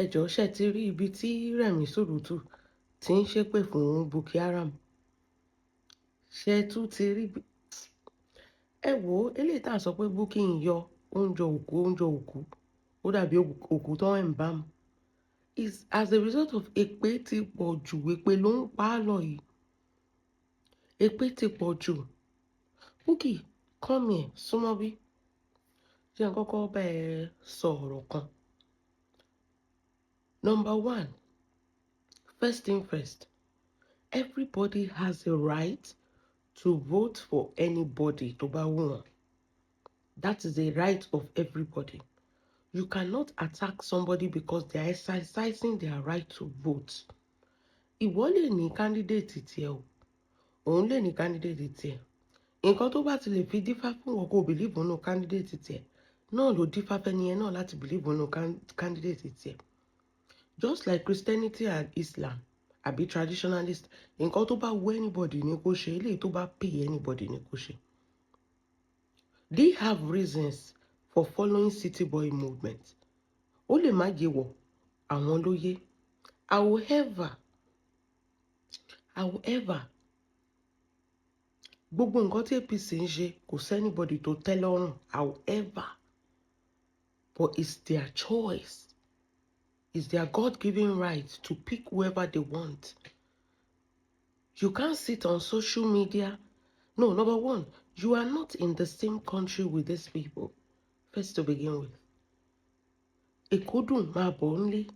Ẹ jọ̀ọ́, ṣé ẹ ti rí ibi tí Rẹ̀mí Sùrùtù ti ń ṣépè fún Bukky Haram? Ṣé ẹ tún ti rí bí? Ẹ wò ó, eléyìí tá a sọ pé Bukky ń yọ oúnjẹ òkú, oúnjẹ òkú, ó dàbí òkú tó ń embalm. Is as a result of èpè ti pọ̀ jù, èpè ló ń pa á lọ yìí. Èpè ti pọ̀ jù. Bukky, come here, súnmọ́ bí. Jẹ́ n kọ́kọ́ bá ẹ sọ ọ̀rọ̀ kan. Number one, first thing first, everybody has a right to vote for anybody tó bá wù wọ́n. That is a right of everybody. You cannot attack somebody because they are exercising their right to vote. Ìwọ lè ní candidate tiẹ̀ o, òun lè ní candidate tiẹ̀. Nǹkan tó bá ti lè fi dífá fún wọn kó believe nínú candidate tiẹ̀, náà ló dífá fẹ́ni yẹn náà láti believe nínú candidate tiẹ̀. Just like Christianity and Islam àbí traditionalist, nǹkan tó bá wù anybody ní kó ṣe, eléyìí tó bá pay anybody ní kó ṣe. They have reasons for following City Boy Movement. Ó lè má yé wọ, àwọn ló yé. However, gbogbo nǹkan tí APC ń ṣe, kò sí anybody tó tẹ́ lọ́rùn, however, but it's their choice. It's their God-given right to pick whoever they want. You can't sit on social media. No, number one, you are not in the same country with these people, first to begin with. Èkó dùn, máa bọ̀ nílé.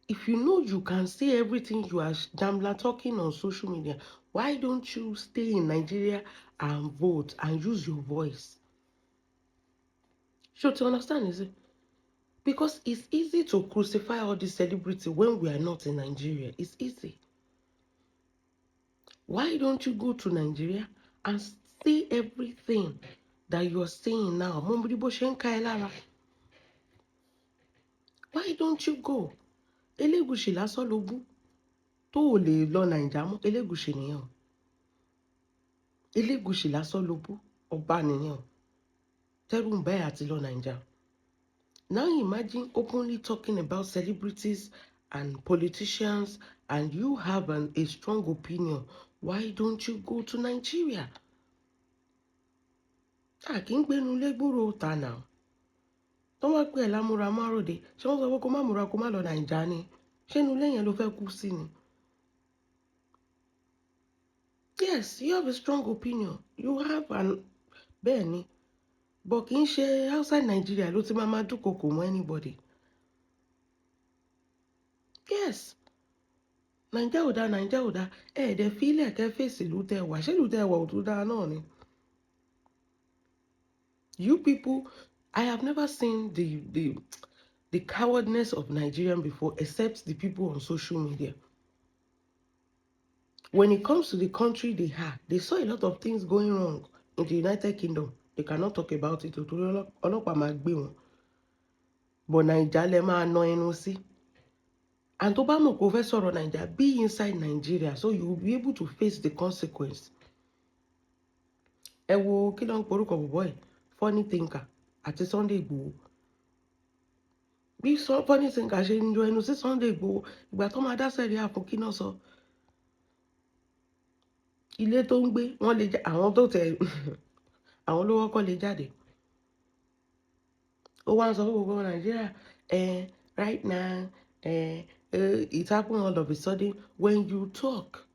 If you know you can say everything you are jambla talking on social media, why don't you stay in Nigeria and vote and use your voice? Sure, to understand, is it? Because it's easy to crucify all these celebrities when we are not in Nigeria. It's easy. Why don't you go to Nigeria and say everything that you are saying now? Mo rí bó ṣe ń ká ẹ lára. Why don't you go? Elégùṣì lásán ló bú tó ò lè lọ Nàìjà mọ́. Elégùṣì nìyẹn o. Elégùṣì lásán ló bú, ọba nìyẹn o. Tẹ́rù ń bá ẹ àti lọ Nàìjà. Now imagine openly talking about celebrities and politicians and you have a strong opinion. Why don't you go to Nigeria? A kì í gbénu lé gbúrò ta náà. Tó wá pè ẹ́ lámúra máròde, ṣé wọ́n sọ pé kó má múra kó má lọ Nàìjà ni? Ṣé inú ilé yẹn ló fẹ́ kú sí ni? Yes, you have a strong opinion. You have an, bẹ́ẹ̀ ni. But kì í ṣe outside Nigeria ló ti máa máa dúnkokò mọ́ anybody. Yes. Naija ò dáa, Naija ò dáa. Ẹ ẹ̀ dẹ̀ fílẹ̀ kẹ́ fèsì ìlú tẹ wà. Ṣé ìlú tẹ wà ò tún dáa náà ni? You people, I have never seen the cowardness of Nigerian before, except the people on social media. When it comes to the country they are, they saw a lot of things going wrong in the United Kingdom. They cannot talk about it torí ọlọ́pàá máa gbé wọn. But Naija lẹ máa ná ẹnu sí. And tó bá mọ̀ pé o fẹ́ sọ̀rọ̀ Naija, be inside Nigeria so you will be able to face the consequence. Ẹ wo kí ló ń porúkọ bọ̀bọ̀ ẹ̀, Funny Thinker àti Sunday Igboho. Bí Funny Thinker ṣe ń yọ ẹnu sí Sunday Igboho, ìgbà tó máa dá sẹ́ríà fún, kí náà sọ? Ilé tó ń gbé, wọ́n lè àwọn tó tẹ̀ àwọn ló kọ́kọ́ lè jáde. Ó wá ń sọ fún gbogbo Nàìjíríà, right now, it happen all of a sudden. When you talk,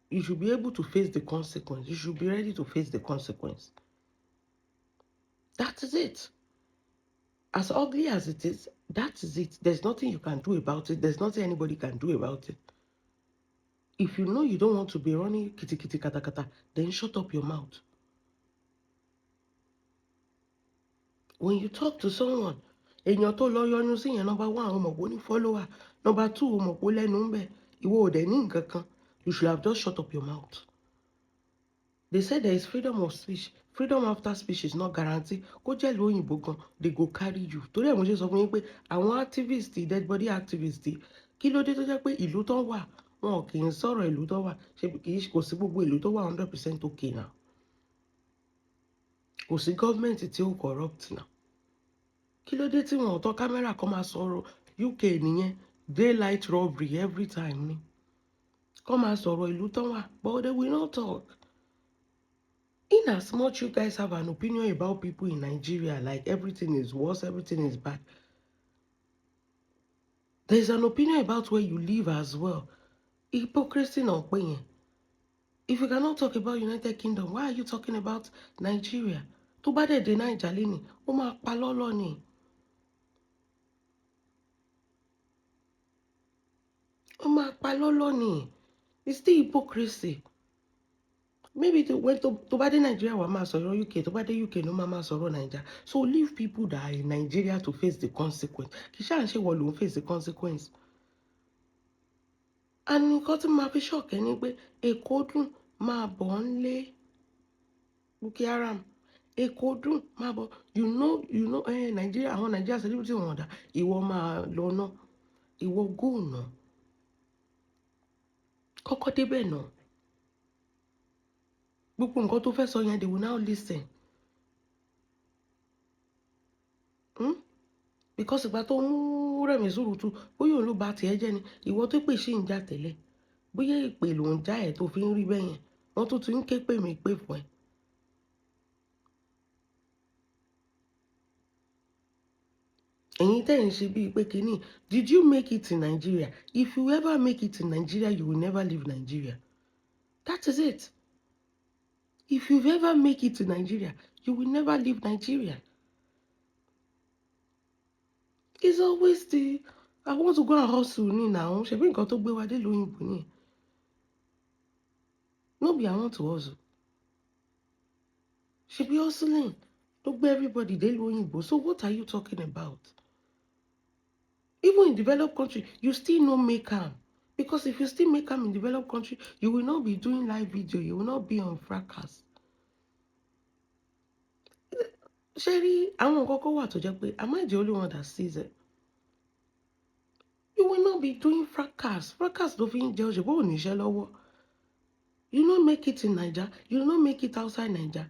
you should be able to face the consequence. You should be ready to face the consequence. That is it. As ugly as it is, that is it. There's nothing you can do about it. There's nothing anybody can do about it. If you know you don't want to be running kitikiti katakata, then shut up your mouth. When you talk to someone, èèyàn tó lọ yọnu sí yẹn, number one, o mọ̀ pé ó ní follower. Number two, o mọ̀ pé ó lẹ́nu ń bẹ̀. Ìwọ ò dẹ̀ ní nǹkan kan. You should have just shut up your mouth. They said there is freedom of speech. Freedom after speech is not guaranteed. Kó jẹ́ ìlú òyìnbó gan, they go carry you. Torí ẹ̀ mo ṣe sọ fún yín pé àwọn activist, dead body activist, kí ló dé tó jẹ́ pé ìlú tó wà, wọn kì í sọ̀rọ̀ ìlú tó wà? Ṣé kì í kò sí gbogbo ìlú tó wà 100% okay now? Kò sí gọ́ọ̀mẹ̀ntì tí ó corrupt now. Kí ló dé tí wọn ò tọ́ kámẹ́rà kan máa sọ̀rọ̀ UK nìyẹn? Daylight robbery every time ni kọ́ máa sọ̀rọ̀ ìlú tán wà, but they will not talk. In as much you guys have an opinion about people in Nigeria, like everything is worse, everything is bad, there is an opinion about where you live as well. Hypocrisy náà pé yẹn. If you cannot talk about United Kingdom, why are you talking about Nigeria? Tó bá dẹ̀ dé Naija lẹ́nìí, ó máa pa lọ́lọ́ ni. Ó máa pa lọ́lọ́ ni. It's still hypocrisy. Maybe when tó bá dé Nigeria, wàá máa sọ̀rọ̀ UK. Tó bá dé UK ló máa máa sọ̀rọ̀ Naija. So leave people that are in Nigeria to face the consequence. Kì í ṣáà ń ṣe wọ́n ló ń face the consequence. And nǹkan tí màá fi shock ẹ ni pé Èkó dùn, máa bọ̀ ń lé Bukky Haram. Èkó dùn, máa bọ̀. You know, Nigeria, àwọn Nigeria celebrity wọn dà. Ìwọ máa lọ ná. Ìwọ go ná. Kọ́kọ́ débẹ̀ náà. Gbogbo nǹkan tó fẹ́ sọ yẹn, they will now listen. Hmm? Because ìgbà tó mú Rẹ̀mí Sùrùtù, bóyá òun ló ba tiẹ̀ jẹ́ ni, ìwọ tó pè sí ń jà tẹ́lẹ̀. Bóyá ìpè ló ń já ẹ̀ tó fi ń rí bẹ́yẹn. Wọ́n tún ti ń ké pè mí pé fún ẹ. Ẹ̀yin tẹ́ ń ṣe bíi pé kínní, did you make it in Nigeria? If you ever make it in Nigeria, you will never leave Nigeria. That is it. If you ever make it in Nigeria, you will never leave Nigeria. It's always the I want to go and hustle ní now. Ṣebí nǹkan tó gbé wa dé lóyìnbó ni. No be I want to hustle. Ṣebí hustling ló gbé everybody dé lóyìnbó. So what are you talking about? Even in developed country, you still no make am. Because if you still make am in developed country, you will not be doing live video. You will not be on fracas. Ṣé rí àwọn nǹkan kan wà tó jẹ́ pé am I the only one that sees it? You will not be doing fracas. Fracas ló fi ń jẹun, ṣe bó ò níṣẹ́ lọ́wọ́. You no make it in Naija. You no make it outside Naija.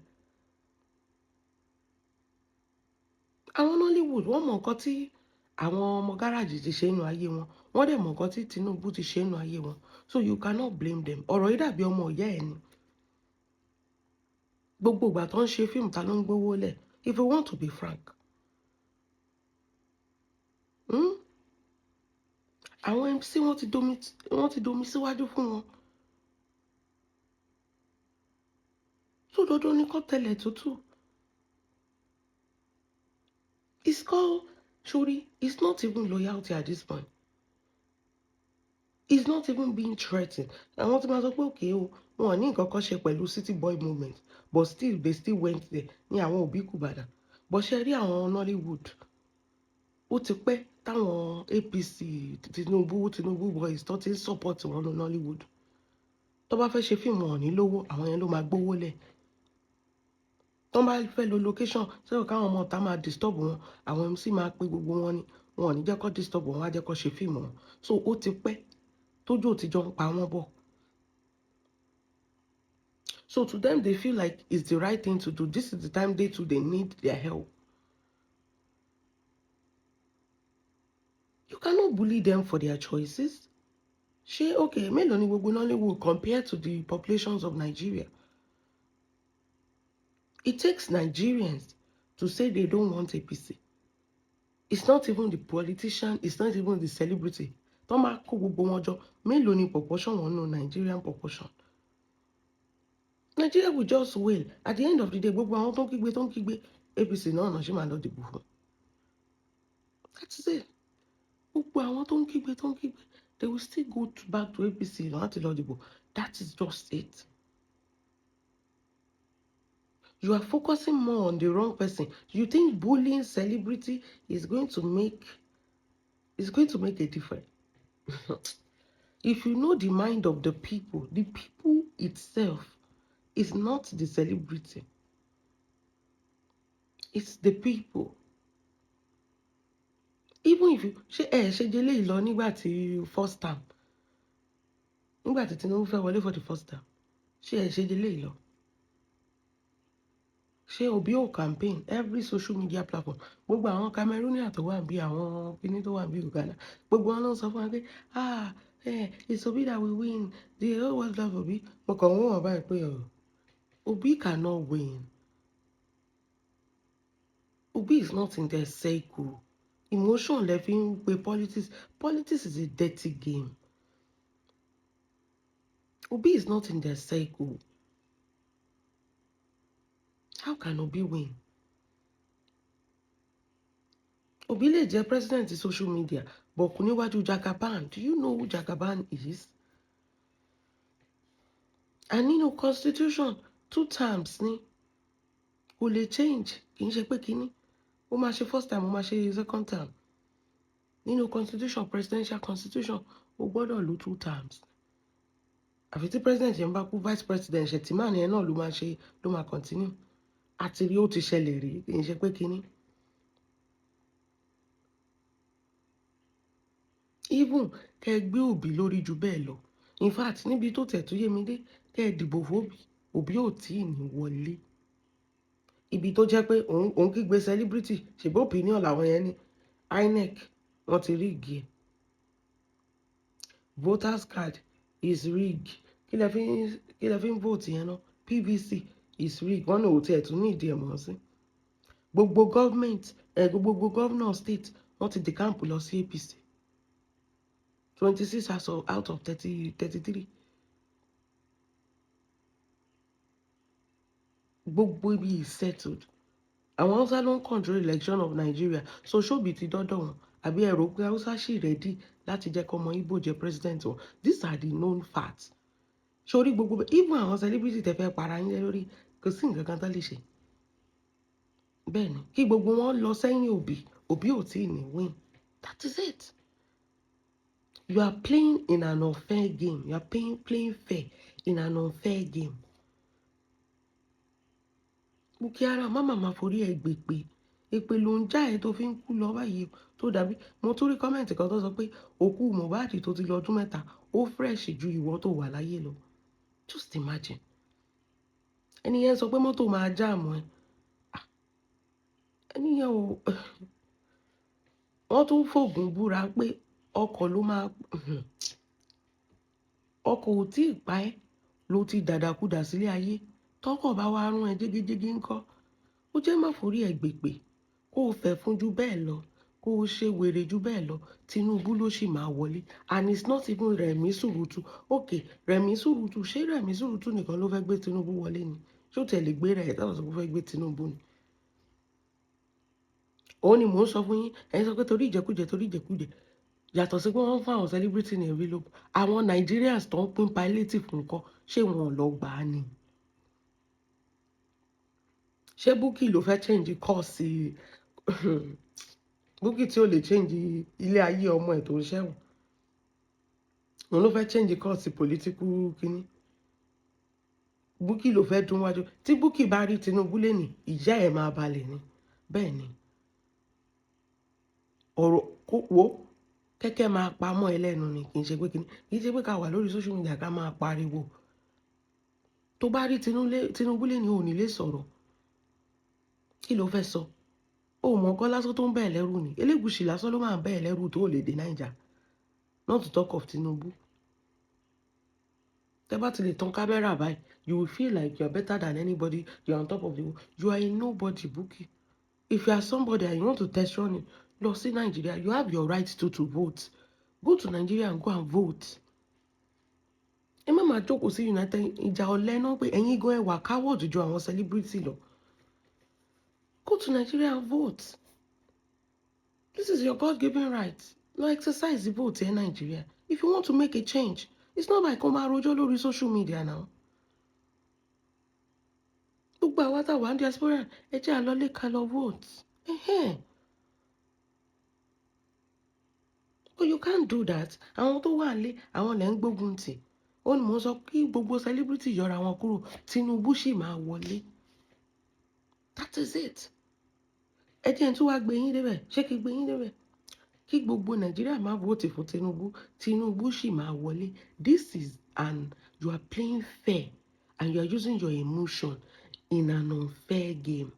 Àwọn Nollywood, wọ́n mọ nǹkan tí àwọn ọmọ gáràjì ti ṣe nínú ayé wọn. Wọ́n dẹ̀ mọ nǹkan tí Tinubu ti ṣe nínú ayé wọn. So you cannot blame them. Ọ̀rọ̀ yìí dàbí ọmọ ìyá ẹ̀ ni. Gbogbo ìgbà tó ń ṣe fíìmù, ta ló ń gbówó lẹ̀? If you want to be frank. Hmm? Àwọn MC wọ́n ti domi síwájú fún wọn. So dandan ni kó tẹlẹ̀ tútù. It's called, sorry, it's not even loyalty at this point. It's not even being threatened. Àwọn tí máa sọ pé okay o, wọn ò ní nǹkan kan ṣe pẹ̀lú City Boy movement, but still they still went there ní àwọn òbí Kùbàdàn. But ṣe rí àwọn Nollywood, ó ti pẹ́ táwọn APC, Tinubu, Tinubu boys tó ti ń support wọn ní Nollywood. Tó bá fẹ́ ṣe fíìmù, wọn ò ní lówó, àwọn yẹn ló máa gbówó lẹ̀. Tó bá fẹ́ lo location, sẹ́wọ̀n káwọn ọmọ ọ̀tá máa disturb wọn, àwọn MC máa pe gbogbo wọn ni. Wọn ò ní jẹ́ kó disturb wọn, wọ́n á jẹ́ kó ṣe fíìmù wọn. So ó ti pẹ́ tójú ò ti jọ ń pa wọ́n bọ̀. So to them, they feel like it's the right thing to do. This is the time they too, they need their help. You cannot bully them for their choices. Ṣé okay, mélòó ni gbogbo Nollywood compared to the populations of Nigeria? It takes Nigerians to say they don't want APC. It's not even the politician, it's not even the celebrity. Tó máa kó gbogbo wọn jọ, mélòó ni proportion wọn nù Nigerian proportion? Nigeria will just wail. At the end of the day, gbogbo àwọn tó ń kígbe APC náà náà ṣì máa lọ dìbò fún. That is it. Gbogbo àwọn tó ń kígbe, they will still go back to APC láti lọ dìbò. That is just it. You are focusing more on the wrong person. You think bullying celebrity is going to make a difference. If you know the mind of the people itself is not the celebrity. It's the people. Even if you ṣe ẹ ṣe jẹlé lọ nígbà tí first time, nígbà tí Tinubu fẹ́ wọlé for the first time, ṣé ẹ ṣe jẹlé lọ? Ṣé Obi ò campaign? Every social media platform, gbogbo àwọn Cameroonian tó wà bí, àwọn kíní tó wà bí Uganda, gbogbo wọn ló ń sọ fún wa pé, "Ah, it's Obi that will win. The whole world love Obi." Mo kàn ń wò wọ́n báyìí pé Obi cannot win. Obi is not in their circle. Emotion lẹ fi ń pe politics. Politics is a dirty game. Obi is not in their circle. How can Obi win? Obi lè jẹ́ president social media, but kò níwájú Jagaban. Do you know who Jagaban is? And nínú constitution, two terms ni, kò lè change. Kì í ṣe pé kínní ó máa ṣe first term, ó máa ṣe second term. Nínú constitution, presidential constitution, ó gbọ́dọ̀ lò two terms, àfi tí president yẹn bá kú, vice president Shettima yẹn náà ló máa ṣe, ló máa continue. Àti rí, ó ti ṣẹlẹ̀ rí, kì í ṣe pé kínní. Even kẹ́ ẹ gbé Obi lórí ju bẹ́ẹ̀ lọ, in fact, níbi tó tẹ̀ tó yé mi dé, kẹ́ ẹ dìbò fóbi, Obi ò tí ì ní wọlé. Ibi tó jẹ́ pé òun kígbe celebrity, ṣèbí opinion làwọn yẹn ní. INEC, wọ́n ti rig ẹ̀. Voters card is rig. Kí lẹ fi ń vote yẹn náà? PVC is rig. Wọ́n ní òtí ẹ̀ tún ní ìdí ẹ̀ mọ́ sí. Gbogbo government ẹ̀, gbogbo governor state, wọ́n ti decamp lọ sí APC. 26 out of 33. Gbogbo ibi is settled. Àwọn Hausa ló ń control election of Nigeria, so ṣóbi ti dọ́dọ̀ wọn, àbí ẹ rò pé Hausa ṣì ready láti jẹ́ kọ́mọ Igbo jẹ́ president wọn? These are the known facts. Sórí gbogbo, even àwọn celebrity tẹ fẹ́ para yín lórí, kò sí nǹkan kan tó lè ṣe. Bẹ́ẹ̀ ni, kí gbogbo wọn lọ sẹ́yìn Obi, Obi ò tí ì ní win. That is it. You are playing in an unfair game. You are playing fair in an unfair game. Bukky Ara, má màmá forí ẹ gbèpè. Èpè ló ń já ẹ tó fi ń kú lọ báyìí. Tó dàbí mo tún rí comment kan tó sọ pé òkú Mohbad tó ti lọ ọdún 3, ó fresh ju ìwọ tó wà láyé lọ. Just imagine. Ẹni yẹn sọ pé mọ́tò máa jam ẹ. Ẹni yẹn ò, wọ́n tún fògùn búra pé ọkọ̀ ló máa, ọkọ̀ ò tí ì pa ẹ́ ló ti dàdàkudà sílé ayé. Tọkọ̀ bá wá rún ẹ jégéjégé ńkọ́? Ó jẹ́ má forí ẹ gbèpè, kó o fẹ́ fún ju bẹ́ẹ̀ lọ, kó o ṣe wèrè ju bẹ́ẹ̀ lọ, Tinubu ló sì máa wọlé. And it's not even Rẹ̀mí Sùrùtù. Okay, Rẹ̀mí Sùrùtù, ṣé Rẹ̀mí Sùrùtù nìkan ló fẹ́ gbé Tinubu wọlé ni? Ṣé ó tẹ̀ lè gbé rẹ̀ táwọn sọ pé ó fẹ́ gbé Tinubu ni? Òun ni mò ń sọ fún yín. Ẹ̀yin sọ pé torí ìjẹkújẹ, torí ìjẹkújẹ. Yàtọ̀ sí pé wọ́n ń fún àwọn celebrity ní envelope, àwọn Nigerians tó ń pín palliative nǹkan, ṣé wọn ò lọ gbà á ni? Ṣé Bukky ló fẹ́ change course? Bukky tí ó lè change ilé ayé ọmọ ẹ̀ tó ń ṣẹ̀wọ̀n, òun ló fẹ́ change course political kínní? Bukky ló fẹ́ dún wájú. Tí Bukky bá rí Tinubu lẹ́nìí, ìyá ẹ̀ máa balẹ̀ ni. Bẹ́ẹ̀ ni ọ̀rọ̀ kó wo kẹ́kẹ́ máa pamọ́ ẹ lẹ́nu ni. Kì í ṣe pé kí kì í ṣe pé ká wà lórí social media ká máa pariwo. Tó bá rí Tinubu lẹ́nìí, ò ní lè sọ̀rọ̀. Kí ló fẹ́ sọ? Ó mọ̀ nǹkan lásán tó ń bẹ̀ lẹ́rù ni. Elégùṣì lásán ló máa ń bẹ̀ lẹ́rù tó lè dé Naija, not to talk of Tinubu. Tẹ́ bá ti lè tan camera báyìí, you will feel like you are better than anybody, you are on top of the world. You are a nobody, Bukky. If you are somebody and you want to test run it, lọ sí Nigeria. You have your right to vote. Go to Nigeria and go and vote. Ẹ má máa jókòó sí United. Ìjà ọ̀lẹ náà pé ẹ̀yin gan, ẹ wà coward ju àwọn celebrity lọ. Go to Nigeria and vote. This is your God-given right. Lọ exercise the vote in Nigeria if you want to make a change. It's not like kó máa rojọ́ lórí social media now. Gbogbo àwa tá a wà ní diaspora, ẹ jẹ́ àlọ́lé ká lọ vote. Ẹ̀hẹ́n. But you can't do that. Àwọn tó wà lé, àwọn lẹ́ ń gbógun tì. Ó ní mò ń sọ kí gbogbo celebrity yọra wọn kúrò, Tinubu sì máa wọlé. That is it. Ẹ jẹ́ n tún wá gbé yín débẹ̀. Ṣé kí gbé yín débẹ̀? Kí gbogbo Nàìjíríà máa vote fún Tinubu, Tinubu sì máa wọlé. This is, and you are playing fair and you are using your emotion. in an unfair game.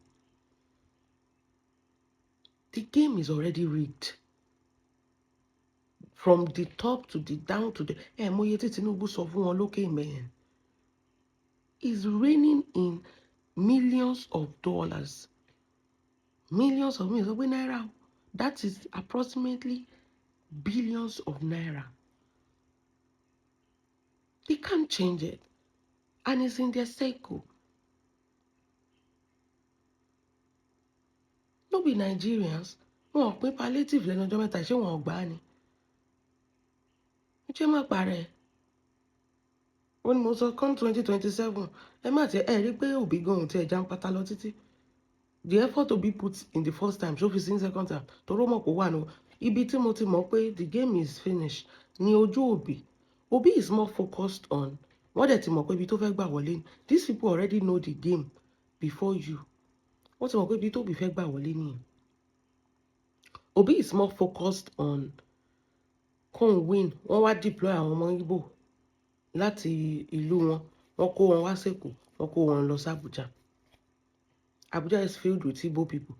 The game is already rigged. From the top to the down to the ẹ mọye tí Tinubu sọ fún wọn lókè mẹ́rin is raining in millions of dollars, millions of millions of naira. That is approximately billions of naira. They can't change it, and it's in their cycle. No be Nigerians wọn ò pín palliative lẹ́nu ọjọ́ mẹ́ta, ṣé wọn ò gbà á ni? Ṣé má parẹ́ ó ní mo sọ, come 2027, ẹ má tiẹ̀ ẹ rí pé Obi gan òun tí ẹ já ń pátá lọ títí. The effort Obi put in the first time, ṣó fi sí second time? Torí ó mọ̀ kó wà ní ibi tí mo ti mọ̀ pé the game is finished ní ojú Obi. Obi is more focused on wọ́n dẹ̀ ti mọ̀ pé ibi tó fẹ́ gbà wọlé. These people already know the game before you. Wọ́n ti mọ̀ pé ibi tó Obi fẹ́ gbà wọlé nìyẹn. Obi is more focused on kóun win. Wọ́n wá deploy àwọn ọmọ Igbo láti ìlú wọn, wọ́n kó wọn wá sẹ́kọ̀ọ́, wọ́n kó wọn lọ sí Abuja. Abuja is filled with Igbo people,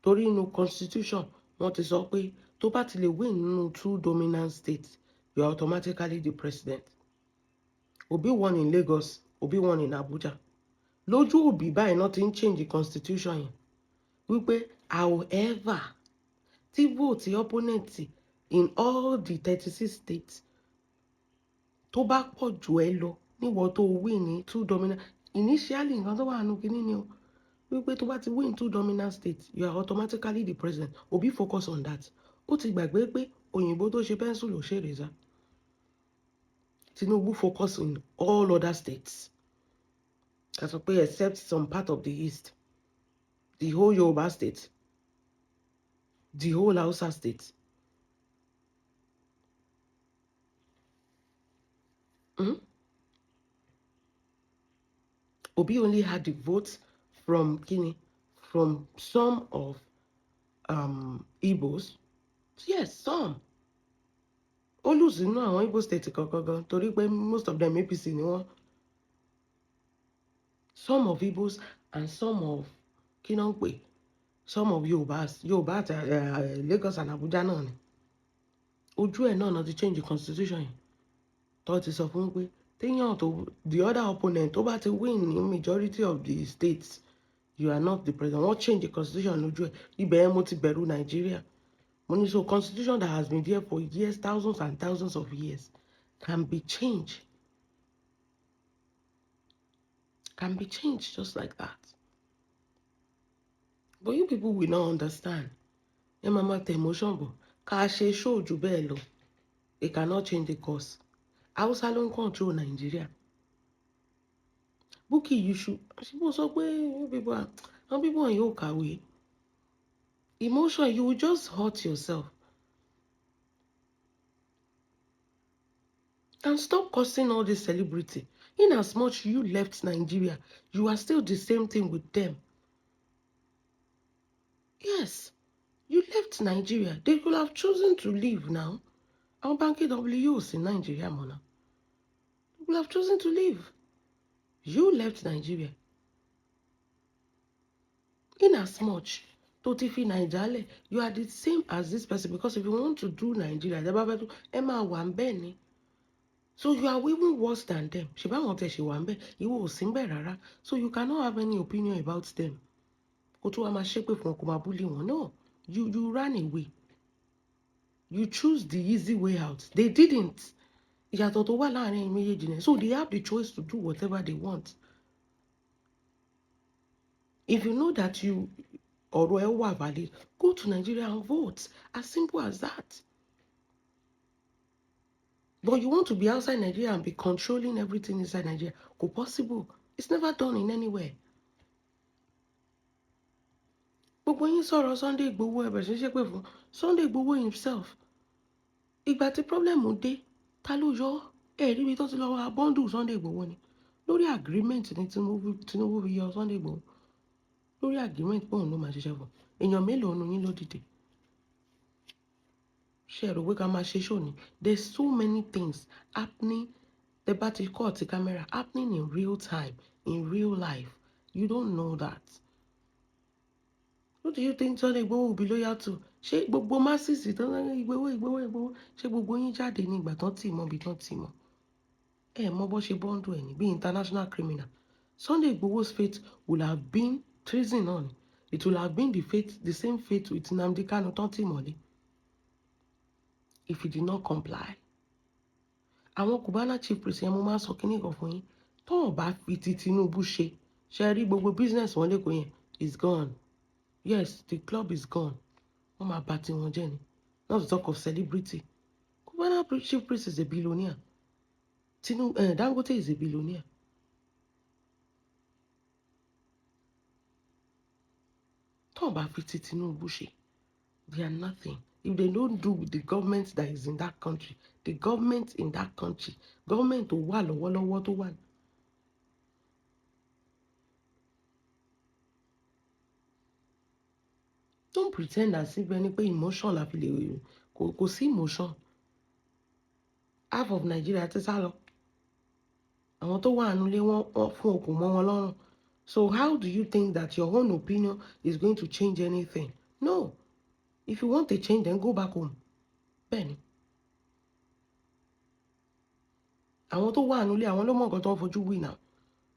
torí inú constitution wọ́n ti sọ pé tó bá ti lè win nínú two dominant states, you are automatically the president. Obi won in Lagos, Obi won in Abuja. Lójú Obi báyìí náà ti ń change the constitution yẹn wípé however tí vote opponent in all the 36 states tó bá pọ̀ jù ẹ lọ níwọ̀ tó win ní two dominant initially, nǹkan tó wà nù kínní ni o, wípé tó bá ti win two dominant states, you are automatically the president. Obi focus on that. Ó ti gbàgbé pé òyìnbó tó ṣe pencil ò ṣe eraser. Tinubu focus in all other states, ká sọ pé except some part of the east, the whole Yoruba state, the whole Hausa state. Obi only had the votes from kini, from some of Igbos. Yes, some. Ó lose nínú àwọn Igbo state kankan gan torí pé most of them APC ni wọ́n. Some of Igbos and some of kí náà ń pè, some of Yorùbá, Yorùbá àti Lagos and Abuja náà ni. Ojú ẹ̀ náà náà ti change the constitution yẹn tó ti sọ fún pé téèyàn tó the other opponent tó bá ti win ní majority of the states, you are not the president. Wọ́n change the constitution lójú ẹ̀. Ibẹ̀ yẹn mo ti bẹ̀rù Nàìjíríà. Mo ní so constitution that has been there for years, thousands and thousands of years, can be changed, can be changed just like that. But you people will not understand. Ẹ máa ma tẹ emotion bọ̀ ká ṣe show jù bẹ́ẹ̀ lọ. It cannot change the course. Hausa ló ń control Nàìjíríà. Bukky, you should ṣé mo sọ pé you people are, àwọn people yóò kàwé. Emotion, you will just hurt yourself. And stop cursing all this celebrity. In as much you left Nigeria, you are still the same thing with them. Yes, you left Nigeria. They could have chosen to leave now. Àwọn Banky W ò sí Nigeria mọ́ náà. They could have chosen to leave. You left Nigeria. In as much tó ti fi Naija lẹ̀, you are the same as this person, because if you want to do Nigeria, ẹ bá fẹ́ tó ẹ máa wà ń bẹ́ẹ̀ ni. So you are even worse than them. Ṣe báwọn tẹ̀ ṣe wà ń bẹ̀, ìwọ ò sí ń bẹ̀ rárá. So you cannot have any opinion about them. Kó tó wá máa ṣépè fún wọn, kó máa bully wọn. No, you ran away. You choose the easy way out. They didn't. Ìyàtọ̀ tó wà láàrin ẹ̀yin méjèèjì ni. So they have the choice to do whatever they want. If you know that you ọ̀rọ̀ ẹ wà valid, go to Nigeria and vote. As simple as that. But you want to be outside Nigeria and be controlling everything inside Nigeria. Kò possible. It's never done in anywhere. Gbogbo yín sọ̀rọ̀ Sunday Igboho, ẹ bẹ̀rẹ̀ sí ṣépè fún Sunday Igboho himself. Ìgbà tí problem dé, ta ló yọ ẹ rí ibi tó ti lọ wá bundle Sunday Igboho ni? Lórí agreement ní Tinubu fi yọ Sunday Igboho lórí agreement pé òun ló máa ṣiṣẹ́ fún. Èèyàn mélòó nu yín ló dìde? Ṣe rò pé ká máa ṣe show ni? There's so many things happening. Tẹ bá ti kọ́ ti camera, happening in real time, in real life. You don't know that. Who do you think Sunday Igboho will be loyal to? Ṣé gbogbo masses tó ń Igboho, Igboho, Igboho, ṣé gbogbo yín jáde ní ìgbà tán tì mọ́ ibi tán tì mọ́? Ẹ mọ bó ṣe bundle ẹ̀ ní bí international criminal. Sunday Igboho's fate will have been treason náà ni. It will have been the fate, the same fate with Nnamdi Kanu tán tì mọ́lé, if he did not comply. Àwọn Cubana Chief Priest yẹn, mo máa ń sọ kíní kan fún yín, tó wọn bá fi ti Tinubu ṣe ṣe rí, gbogbo business wọn lẹ́kọ̀ọ́ yẹn is gone. Yes, the club is gone. Wọ́n máa bà tiwọn jẹ́ ni, not to talk of celebrity. Cubana Chief Priest is a billionaire. Tinubu, Dangote is a billionaire. Tó wọn bá fi ti Tinubu ṣe, they are nothing. If they don't do with the government that is in that country, the government in that country, government tó wà lọ́wọ́lọ́wọ́ tó wà. Don't pretend as if ẹni pé emotion la fi lè kò sí emotion. Half of Nigeria ti sá lọ. Àwọn tó wà nílé, wọ́n fún okùn mọ́ wọn lọ́rùn. So how do you think that your own opinion is going to change anything? No. If you want a change, then go back home. Bẹ́ẹ̀ni, àwọn tó wà nílé, àwọn ló mọ nǹkan tó ń fojú wí now.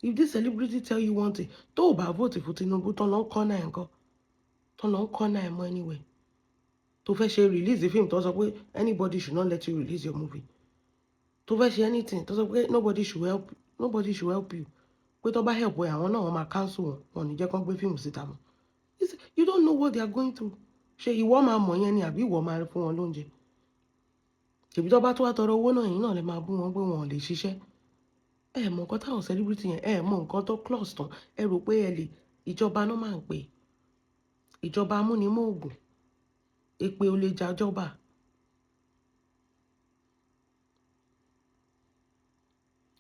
If this celebrity tell you one thing, tó o bá vote fún Tinubu, tán lọ ń kọ́ náà nǹkan tán lọ ń kọ́ náà mọ́ anyway, tó fẹ́ ṣe release the film, tó sọ pé anybody should not let you release your movie, tó fẹ́ ṣe anything, tó sọ pé nobody should help, nobody should help you, pé tó bá help ẹ, àwọn náà wọ́n máa cancel wọn, wọn ò ní jẹ́ kán gbé fíìmù síta mọ́. You don't know what they are going through. Ṣé ìwọ máa mọ̀ yẹn ni, àbí ìwọ máa fún wọn lóúnjẹ? Ṣèbí tó bá tó wá tọrọ owó náà, yìí náà lè máa bú wọn pé wọn ò lè ṣiṣẹ́. Ẹ mọ nǹkan táwọn celebrity yẹn, ẹ mọ nǹkan tó close tán. Ẹ rò pé ẹ lè ìjọba náà máa ń pè ìjọba amúnimóògùn, èpè ò lè jàjọba.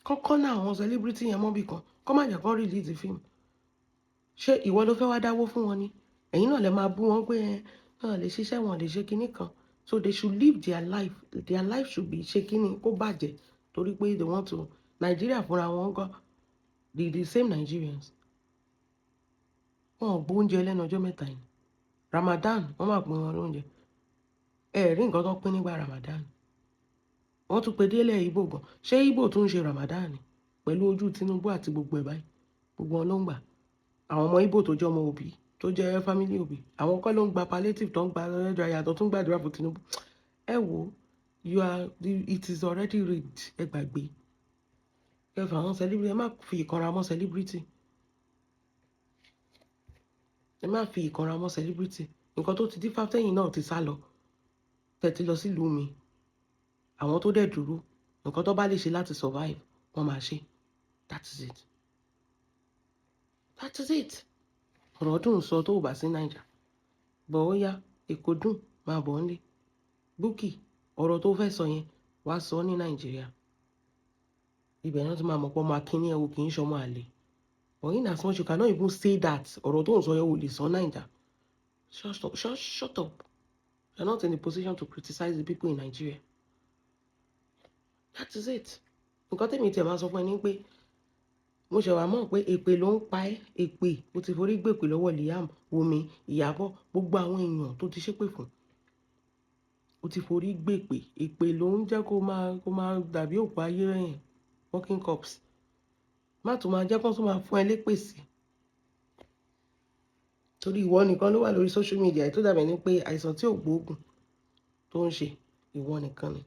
Kọ́kọ́ náà, àwọn celebrity yẹn mọ́bì kan kọ́ má jẹ́ kán release fíìmù. Ṣé ìwọ ló fẹ́ wá dáwó fún wọn ni? Ẹ̀yin náà lè máa bú wọn pé ẹ wọn lè ṣiṣẹ́, wọn lè ṣe kinní kan. So they should live their life. Their life should be ṣe kinní kó bàjẹ́ torí pé they want to Nigeria fúnra wọn kọ́. The same Nigerians, wọn ò gbóúnjẹ lẹ́nu ọjọ́ mẹ́ta yìí. Ramadan, wọ́n máa pín wọn lóúnjẹ. Ẹ rí nǹkan tó pín nígbà Ramadan, wọ́n tún pe délẹ̀ Ìgbò gan. Ṣé Ìgbò tún ń ṣe Ramadan ni pẹ̀lú ojú Tinubu àti gbogbo ẹ̀ báyìí? Gbogbo wọn ló ń gbà. Àwọn ọmọ Ìgbò tó jẹ́ ọmọ Òbí, tó jẹ́ family Òbí, àwọn kọ́ ló ń gba palliative, tó ń gba ẹjọ́ àyàtọ̀, tó ń gbàdúrà fún Tinubu. Ẹ wo, you are it is already rigged. Ẹ gbàgbé ẹ fà àwọn celebrity. Ẹ má fi ìkanra mọ́ celebrity. Ẹ má fi ìkanra mọ́ celebrity. Nǹkan tó ti dífá tẹ́yìn náà ti sá lọ, tẹ́tí lọ sílùú mi. Àwọn tó dẹ̀ dúró, nǹkan tó bá lè ṣe láti survive, wọ́n máa ṣe. That is it, that is it. Ọ̀rọ̀ dùn sọ tó o bá sí Naija bọ̀. Ó yá, Èkó dùn, máa bọ̀ ńlé. Bukky, ọ̀rọ̀ tó fẹ́ sọ yẹn, wàá sọ ní Nàìjíríà. Ibẹ̀ náà ti máa mọ̀ pé ọmọ akínní ẹ̀ wò kì í ṣọmọ àlè. But in as much you cannot even say that, ọ̀rọ̀ tó ń sọ yẹn ò lè sọ Naija. Shut up, shut, shut up. You are not in the position to criticize the people in Nigeria. That is it. Nǹkan tẹ́mi tiẹ̀ máa sọ fún ẹ ní pé mo ṣẹ̀ wá mọ̀ pé èpè ló ń pa ẹ́. Èpè o ti forí gbèpè lọ́wọ́ Liam, Wunmi, Ìyábọ̀, gbogbo àwọn èèyàn tó ti ṣépè fún, o ti forí gbèpè. Èpè ló ń jẹ́ kó máa dàbí òkú ayé rẹ̀yìn, working corpse. Má tún máa jẹ́ kó tún máa fún ẹ lépè sí, torí ìwọ nìkan ló wà lórí social media tó dàbẹ̀ ní pé àìsàn tí ò gbóògùn tó ń ṣe ìwọ nìkan ni.